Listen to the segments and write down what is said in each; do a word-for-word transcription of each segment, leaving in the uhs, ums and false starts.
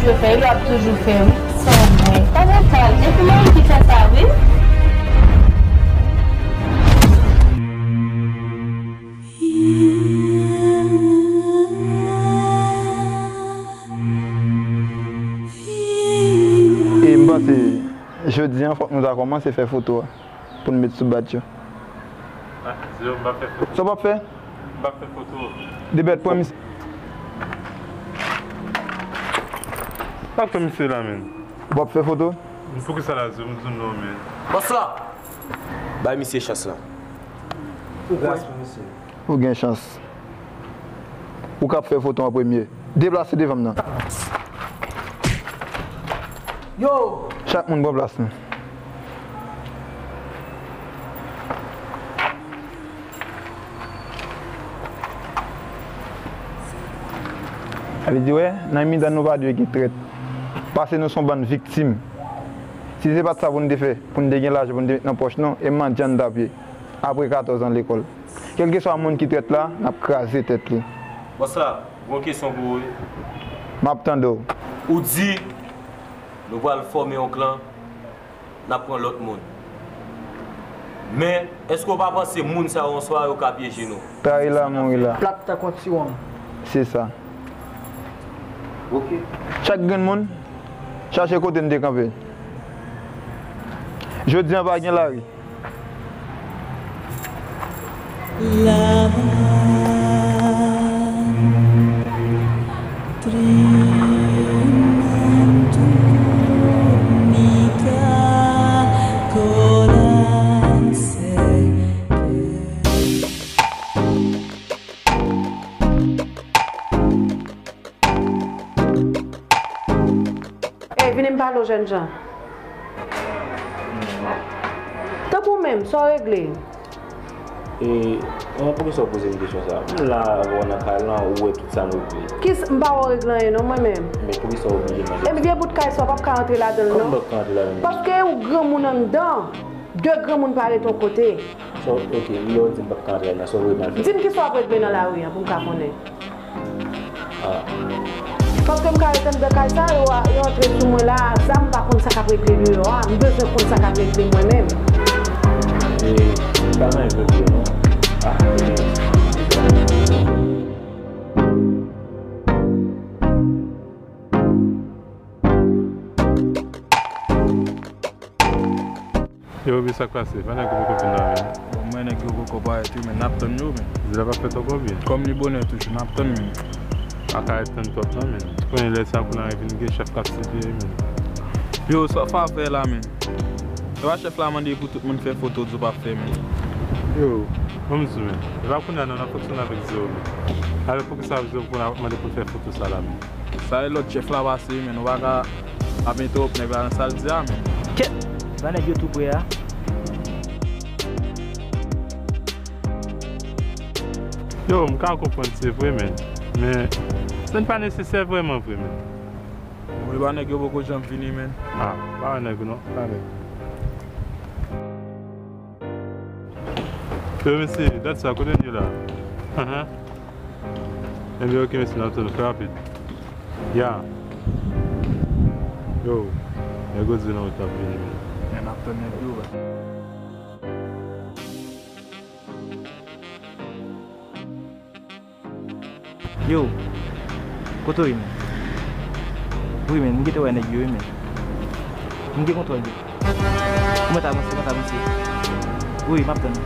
Yo fè, yo ap toujou fè, wi. Sa w wè? Pa gen kal. Epi mwen ki fè sa, wi. E m panse, jodi a, fòk nou ta kòmanse fè foto a pou n met sou badj yo. Ah, Zo, m pa fè foto. Sa w p ap fè? M pa fè foto. Debèt, pran misye. Pa fè misye la, menn. W ap fè foto? Poukisa la, Zo? M di w non, menn. Bòs la! Bay misye chans la. Ou kwè? Ou gen chans. Ou k ap fè foto an premye. Deplase devan m nan. Yo! Chak moun pran plas nou. Sa vle di, wè, nan mitan nou pa dwe gen trèt. Paske nou se yon bann viktim. Si se pa t sa pou n te fè, pou n te gen lajan, pou n te met nan pòch nou, e mandyan n t ap ye. Apre katòz an lekòl. Kèlkeswa moun ki trèt la, n ap kraze tèt li. Bòs la, gon kesyon pou ou, wi. M ap tande w. Ou di, nou pral fòme yon klan, n ap pran lòt moun. Men, èske w pa panse moun sa yo, yon sware, yo ka pyeje nou? Trayi la, mouri la. Plat tankou yon ti wonm. Se sa. Ok. Chak grenn moun, chache kote n te kanpe. Jodi a, pa gen lari. La patria, tu única corazón. Ey, vini m pale w, jènjan. Tankou w menm, sa w regle? E, mwen, poukisa w poze m kesyon sa a? M la avè w nan kay lan, ou wè tout sa m regle. Kisa, m pa wè w regle anyen non, mwen menm. Men poukisa w oblije mande m sa? E vye bout kay sa, w p ap ka rantre ladan l non. Kòman m p ap ka rantre ladan l? Paske ou granmoun anndan. De granmoun pa rete yon kote. So, ok, lè w di m p ap ka antre nan, sa w vle m al fè? Di m kisa w ap regle nan lari a pou m ka konnen. Ah. Paske m ka rete anndan kay sa, yo, yo antre sou mwen la, zam, m pa konn sa k ap regle deyò a. M bezwen konn sa k ap regle mwen menm. E, pa gen anyen k regle non. Ah. Yo, Obi, sa k pase? Pa nèg yo poko vin la menm? Bon, mwen nèg yo poko parèt wi, men n ap tann yo, men. Zile ap fèt ankò byen? Kòm li bonè toujou, n ap tann, men. Pa ka ret tann twòp non, men. Ou konnen lè sa kou la vin gen chèf k ap siveye, men. Yo, sa w fè la, men? E pa chèf la mande pou tout moun fè foto, di w p ap fè, men. Yo, ban m di w, men. E pa kounye a non, n ap fonksyone avèk Zo, men. Alò poukisa Zo pou n ap mande pou n fè foto sa la, men? Sa e lòd chèf la pase wi, men nou pa ka ap entèwòp nèg la nan sa l di a, men. Kèt! Ba nèg yo tou pre a. Yo, m ka konprann se vre, men. Men, sa n pa nesesè vrèman vre, men. Bon, e ba nèg yo poko janm vini, men. Ah, pa wè nèg yo non, pa nèg. Yo, mesye, dat sa, kote n ye la? Ahan. Ebyen, oke, mesye, n ap tann, fè rapid. Ya. Yo, nèg yo di nan wout ap vini, men. Men n ap tann nèg yo, baz. Yo, kote w ye, men? Wi, men, m gentan wè nèg yo, wi, men. M gen kontwòl yo. Kòman ta avanse, kòman ta avanse? Wi, m ap tann.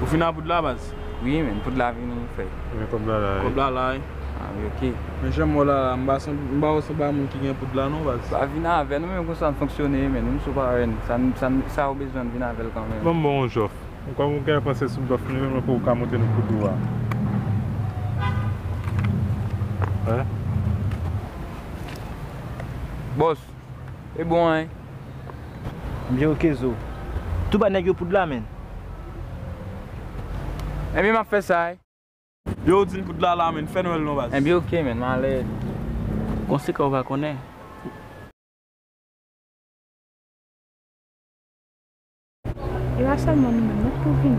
Ou fin a poud la, baz? Wi, men, poud la vini fè. Men kòb la la, wi. Kòb la la, wi. Ah, wi, oke. Men jan m wè w la, m pa sanm-, m pa wè w sanble a moun ki gen poud la, non, baz. Pa vin avè nou, men konsa n fonksyone, men, nou sou pa wè n. Sa, sa, sa ou bezwen, n vin avè l kanmenm. Ban m ba w yon jòf. Ou kwè ou gen panse sou blòf nou, men pou ou ka montre nou kout ou a. Hein? Bòs, e bon, hein? Ebyen, oke, Zo. Tou ba nèg yo poud la, men. Ebyen, m ap fè sa, wi. Yo, w di n pou dlala, menn, fè n wè l non, baz. Enben, oke, menn, m ale. Konsekan ou pa konnen. E pa sèlman nou menm non k pou vini.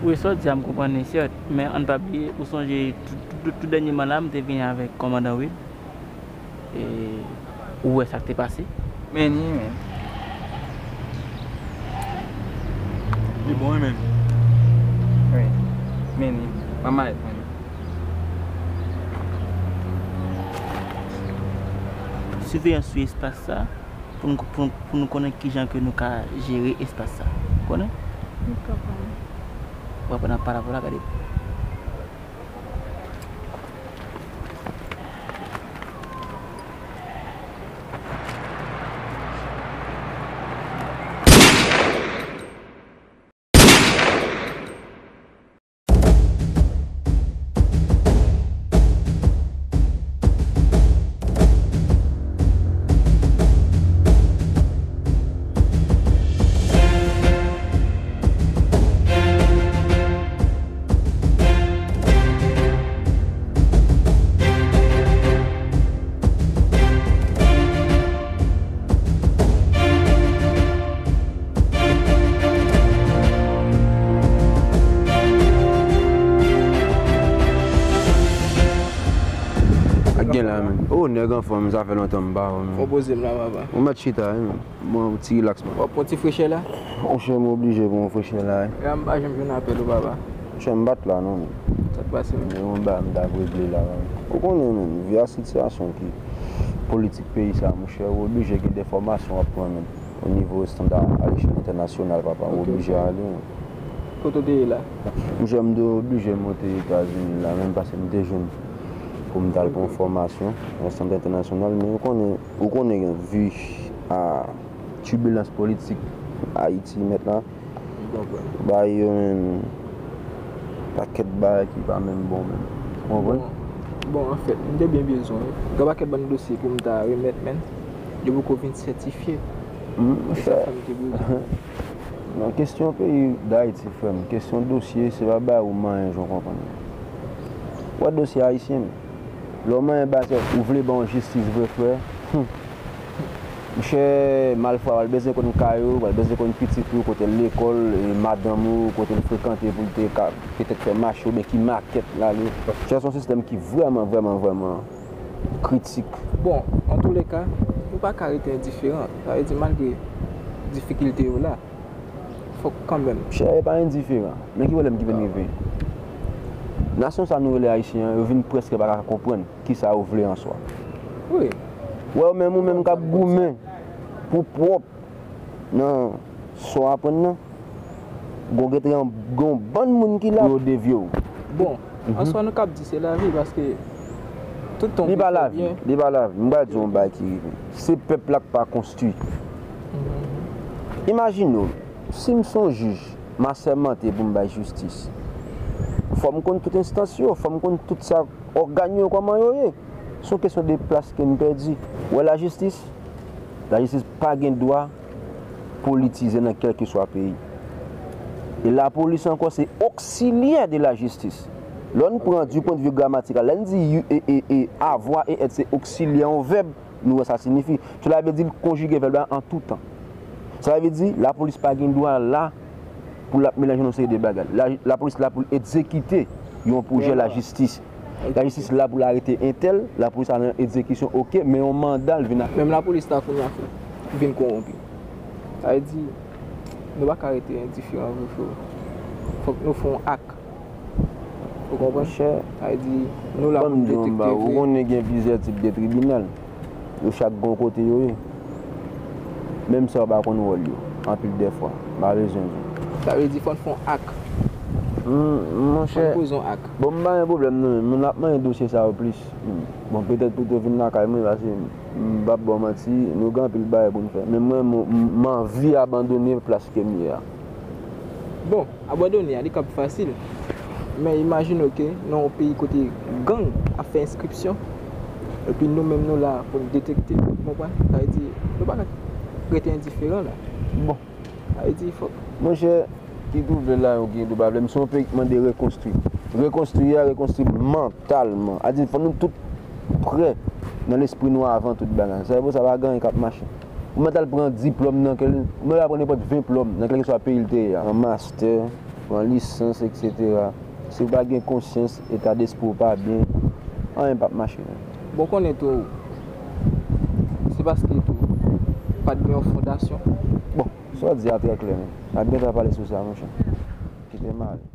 Wi, sa w di a m konprann li sèt, men ann pa bliye, ou sonje tou, tou, tou, tou dènyèman la, m te vini avèk kòmandan Wid. E ou wè sa k te pase? Men ni, men. Li bon, wi, men. Wi. Men ni. Manman, men. Siveyans sou espas sa, pou n, pou, pou n konnen kijan ke nou ka jere espas sa. Ou konnen? M konprann. W ap nan parapò la, gade. Ak gen la, men. O, nèg anfòm, sa fè lontan m pa wè w, men. Fò poze m la, papa. Ou mèt chita, wi, men. Bon, ti rilaks, man. W ap pran ti frechè la? Monchè, m oblije pran frechè la, wi. Ya, m pa janm jwenn apèl ou, papa. Monchè, m pa t la, non, men. Sa k pase, men? Gen yon bagay m t ap regle la, man. Ou konnen, men, vi a sitiyasyon ki politik peyi sa, monchè, ou oblije gen de fòmasyon w ap pran, men. O nivo estanda a lechèl entènasyonal, papa, ou oblije ale, wi. Kote w te ye la? Monchè, m te oblije monte Etazini la, menm paske m te jwenn pou m t al pran fòmasyon nan sant entènasyonal, men ou konnen, ou konnen, vi a tibilans politik Ayiti mèt la, bay yo menm pakèt bagay ki pa menm bon menm. Ou konprann? Bon, bon, anfèt, m te byen bezwen yon pakèt bann dosye pou m ta remèt, men yo poko vin sètifye. E sa fè m te bezwen. Nan kesyon peyi Dayiti, frè m, kesyon dosye, se pa bagay ou manyen jan w konprann. Ou wè dosye ayisyen, men, lè w manyen bagay sa, ou vle ban w jistis vre, frè. Hum. Monchè, malfra, w al bezwen konn kay ou, w al bezwen konn pitit ou, kote l lekòl, e madanm ou, kote l frekante pou l te ka petèt fè mache oubyen ki makèt l ale. Monchè, se yon sistèm ki vrèman, vrèman, vrèman kritik. Bon, antouleka, nou pa ka rete endiferan. Sa vle di, malgre difikilte yo la, fòk kanmenm. Monchè, e pa endiferan. Men ki pwoblèm ki vin rive? Nasyon sa nou rele Ayisyen an, yo vin prèske pa ka konprann kisa yo vle an swa. Wi. Wè, ou menm, ou menm k ap goumen pou pwòp nan sa w aprann nan, gon gen, gen yon bann moun ki la pou yo devye w. Bon, an swa nou kab di se lavi, paske tout tan ou vle fè byen. Li pa lavi, li pa lavi. M pral di w yon bagay ki rive. Se pèp la k pa konstwi. Imajine w, si m se yon jij, m asèmante pou m bay jistis. Fò m konn tout enstans yo, fò m konn tout sa, ògàn yo, kòman yo ye. Se yon kesyon de plas ke n pèdi. Ou wè lajistis? Lajistis pa gen dwa politize nan kèlkeswa peyi. E lapolis ankò se oksilyè de lajistis. Lè n pran du point de vue gramatikal, lè n di e, e, e, avoir e être se oksilyè yon vèb, nou wè sa siyifi. Sela vle di l konjige vèb la an tou tan. Sa vle di lapolis pa gen dwa la pou l ap melanje yon seri de bagay. La, lapolis la pou l egzekite yon pwojè lajistis. Lajistis la pou l arete entèl, lapolis al nan egzekisyon, oke, men yon manda l vin ak. Menm lapolis la kounye a vin kowonpi. Sa vle di, nou pa ka rete endiferan vre, frè. Fòk nou fè yon ak. Ou konprann? Monchè, sa vle di, nou la pou nou detekte vre. Ou konnen gen plizyè tip de tribinal. Yo chak gon kote yo ye. Menm sa yo pa konn wòl yo, anpil dè fwa. M pa bezwen di. Sa vle di fò n fè yon ak. Monchè, fò n poze yon ak. Bon, m pa gen pwoblèm non, men moun ap manyen dosye sa yo plis. Bon, petèt pito vin lakay mwen, paske m p ap ba w manti, nou gen anpil bagay pou n fè. Men mwen, m, m, m anvi abandone plas ke m ye a. Bon, abandone a, li kab fasil. Men imajine w ke nan yon peyi kote gang ap fè enskripsyon, epi nou menm nou la pou n detekte, ou konprann? Sa vle di, nou pa ka rete endiferan la. Bon. Sa vle di, fòk. Monchè, kit ou vle la, ou gen dwa pa vle, m se yon peyi ki mande rekonstwi. Rekonstwi a, rekonstwi mantalman. A di, fò nou tout prè nan lespri nou avan tout bagay. Sa vle di sa pa gen anyen k ap mache. Ou mèt al pran diplòm nan kel, ou mèt al pran nenpòt ven diplòm nan kèlkeswa peyi l te ye a. Pran mastè, pran lisans, etsetera. Si w pa gen konsyans, eta despri w pa byen, anyen p ap mache, non. Bon, konnen tou, se paske tou, pa t gen yon fondasyon. Bon, sa w di a trè klè, men. N ap gentan pale sou sa, monchè. Kite m ale.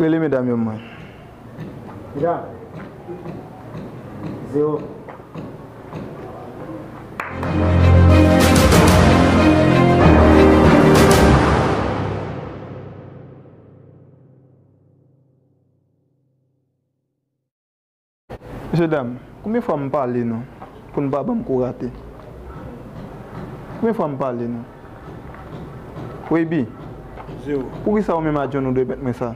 Rele medam yo mwen. Medam. Zewo. Mesye dam, konbyen fwa m pale nou pou n pa ban m kou rate? Konbyen fwa m pale nou? Wayby, Zewo. Poukisa ou menm a John ou dwe mèt mwen sa?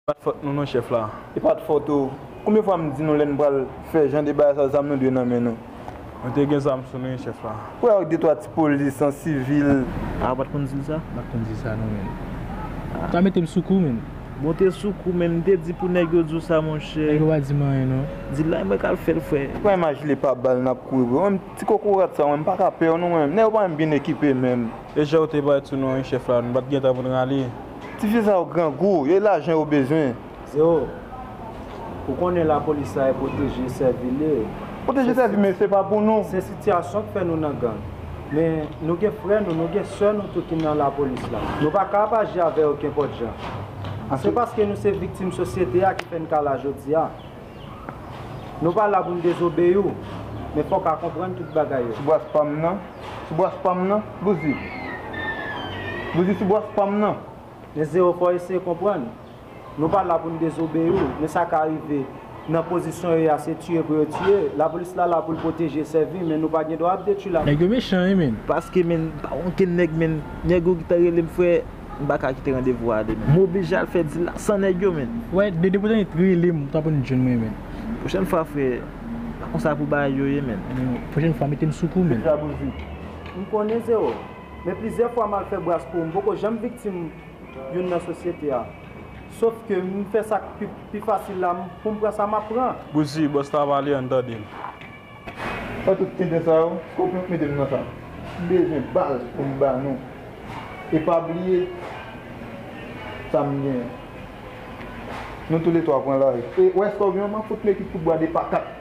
Pa t fòt nou non, chèf la. E pa t fòt ou. Konbyen fwa m di nou lè n pral fè jan de bagay sa, zam nou dwe nan men nou? Nou te gen zam sou nou wi, chèf la. Ou wè ak de twa ti polis an sivil. A, ou pa t konn di l sa? M pa t konn di sa non, menn. Ou ka mete m sou kou, menn. Bon, te sou kou, menn. M te di pou nèg yo di w sa, monchè. Nèg yo pa di m anyen non. Di l la, mwen k al fè l, frè. Pran imaj li pa bal n ap kouri, bro. Menm ti kokorat sa, mwen, m pa ka pè w non, mwen. Nèg yo pa menm byen ekipe, menn. E jan w te parèt sou nou an, wi, chèf la, nou pa t gen tan pou n rale. Tifi sa yo grangou, e lajan yo bezwen. Zewo, ou konnen lapolis la e pwoteje sèvi l ye. Pwoteje sèvi, men se pa pou nou. Se sitiyasyon k fè nou nan gang. Men nou gen frè nou, nou gen sè nou tou ki nan lapolis la. Nou pa ka ap aji avè yo kenpòt jan. Se paske nou se viktim sosyete a ki fè n ka la jodi a. Nou pa la pou n dezobeyi w, men fò w ka konprann tout bagay yo. Sou bras pa m nan, sou bras pa m nan, Bouzi. Bouzi, sou bras pa m nan. Men Zewo, fò w eseye konprann. Nou pa la pou n dezobeyi w, men sa ka rive nan pozisyon yo ye a, se tiye pou yo tiye. Lapolis la la pou l pwoteje, sèvi, men nou pa gen dwa ap detwi la. Nèg yo mechan wi, menn. Paske, menn, pa okenn nèg, menn. Nèg yo gentan rele m, frè. M pa ka kite randevou a ale, menn. M oblije al fè dil la san nèg yo, menn. Wè, de, depi w te rele m, w ta konn jwenn mwen, menn. Pwochèn fwa, frè, pa konsa pou bagay yo ye, menn. Pwochèn fwa, mete m sou kou, menn. Jabouzi. M konnen, Zewo. Men plizyè fwa m al fè bras pou ou, m poko janm viktim youn nan sosyete a. Sof ke m fè sa k pi, pi fasil la, m, pou m pran sa m ap pran. Bouzi, bòs la pale, ann tande l. Wè tout tenten sa yo, Scorpion k mete m nan sa. M bezwen bal pou m ba nou. E pa bliye sa m genyen. Nou toulètwa pran lari. E wè Scorpion, m ap fout mete tout bwa de pa kat.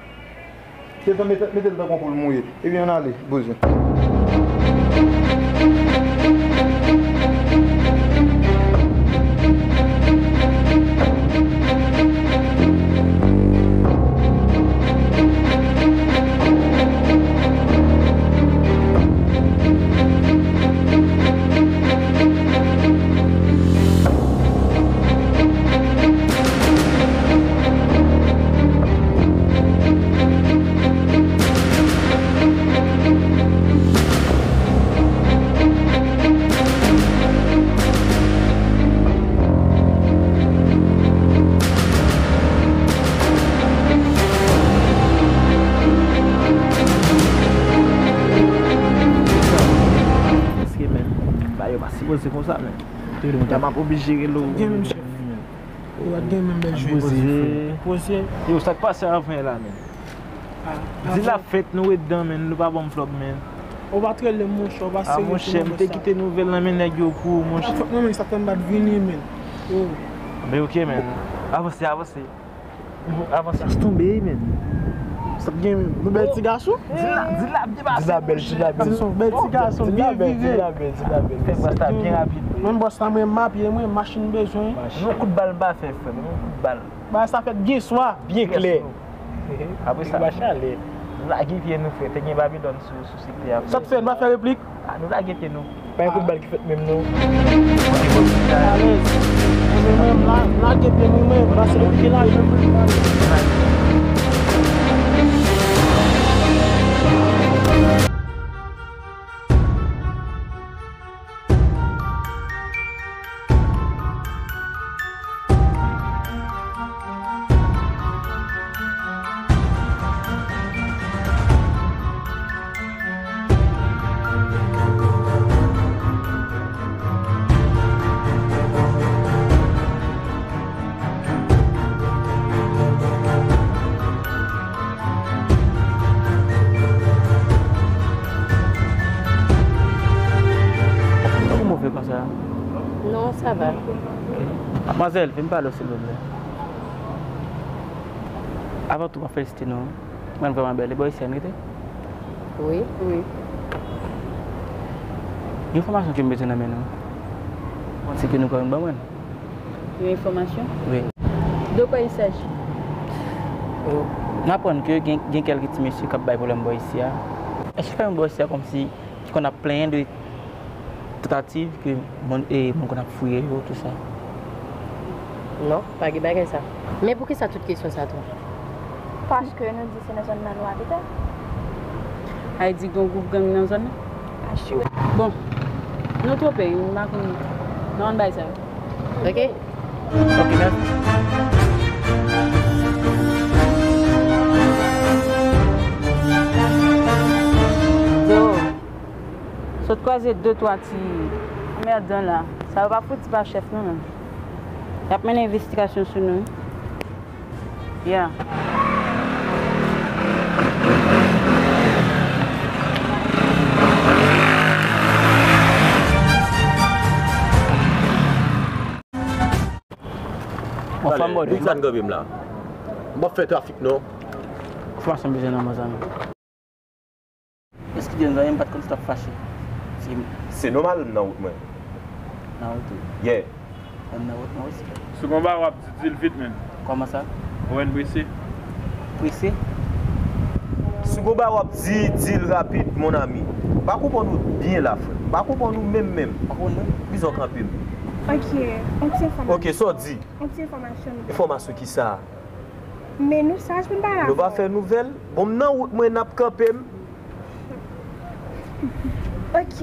Se tan mete, mete l tankou pou l mouye. Ebyen, ann ale, Bouzi. Poze konsa, men. Tout moun ta m ap oblije rele w. Gen menm chèf. Ou pa t gen menm bèl jwe. Poze. Poze. Yo, sa k pase avan la, men? Ah, di l ap fèt, nou ret dan, men, nou pa ban m flòp, men. Ou pa t rele m, monchè, ou pa serye. Ah, monchè, m te kite nouvèl nan men nèg yo pou ou, monchè. Fòk mwen menm sa fè m pa t vini, men. Yo. Men ok, men. Avanse, avanse. Avanse. Sa tonbe, men. Sa gen, nou bèl ti gason. Di la, di la, di la, bèl, di la, bèl. Di son bèl ti gason, byen vire. Di la bèl, di la bèl. Fè bòs la byen rapid. Menm bòs la, mwen, m apye, mwen, machin bezwen. Yon kout bal m pa fè, frè m, yon kout bal. Bagay sa fèt byen swa. Byen klè. Apre sa, nou lage pye nou, frè. Te gen Babilòn sou, sou sektè a, frè. Sa k fè, nou pa fè replik? Ah, nou lage pye nou. Pa gen kout bal ki fèt menm, non. Alèz. Mwen menm, la, m lage pye nou, men, pase replik la, wi. Ou move konsa? Non, sa va. Madmwazèl, vin pale w, silvouplè. Avan tou, mwen felisite nou. Mwen vrèman bèl. E bò isi a n rete? Wi. Wi. Gen enfòmasyon ke m bezwen nan men nou. Mwen panse ke nou ka jwenn ban mwen. Yon enfòmasyon? Wi. De quoi il s'agit? Oh, n aprann ke gen, gen kèlke ti mesye k ap bay pwoblèm bò isi a. Èske fè yon bò isi a kòmsi ki konn ap plenyen de tantativ ke moun, e, moun konn ap fouye yo, tou sa? Non, pa gen bagay sa. Men poukisa tout kesyon sa tou? Paske nou di se nan zòn nan nou abite. Ay di gon gwoup gang nan zòn nan? Asire. Bon, nou twonpe, m pa konn, nou ann bay sa yo. Ok. Ok, mèsi. Yo, sot kwaze de twa ti anmèdan la. Sa yo pa fouti pa chèf nou menm. Y ap mennen envestigasyon sou nou, wi. Yeah. Anfòm, bòdè. Egzan kanpe m la. M p ap fè trafik, non. Enfòmasyon m bezwen nan men zanmi. Èske Denzan, m pa t konn si t ap fache. Se, se nòmal, m nan wout mwen. Nan wout ou? Yeah. Mwen nan wout mwen osi. Si gon bagay w ap di, di l vit, menn. Kòman sa? Ou wè n prese? Prese? Si gon bagay w ap di, di l rapid, mon ami. M pa konprann ou byen la, frè. M pa konprann ou menm, menm. Pa konprann mwen? Bizon kanpe m. Ok, yon ti enfòmasyon. Ok, sa w di? Yon ti enfòmasyon m gen. Enfòmasyon ki sa? Men nou saj pou n pale avè w. Nou pa fè nouvèl? Bon, m nan wout mwen, n ap kanpe m. Ok.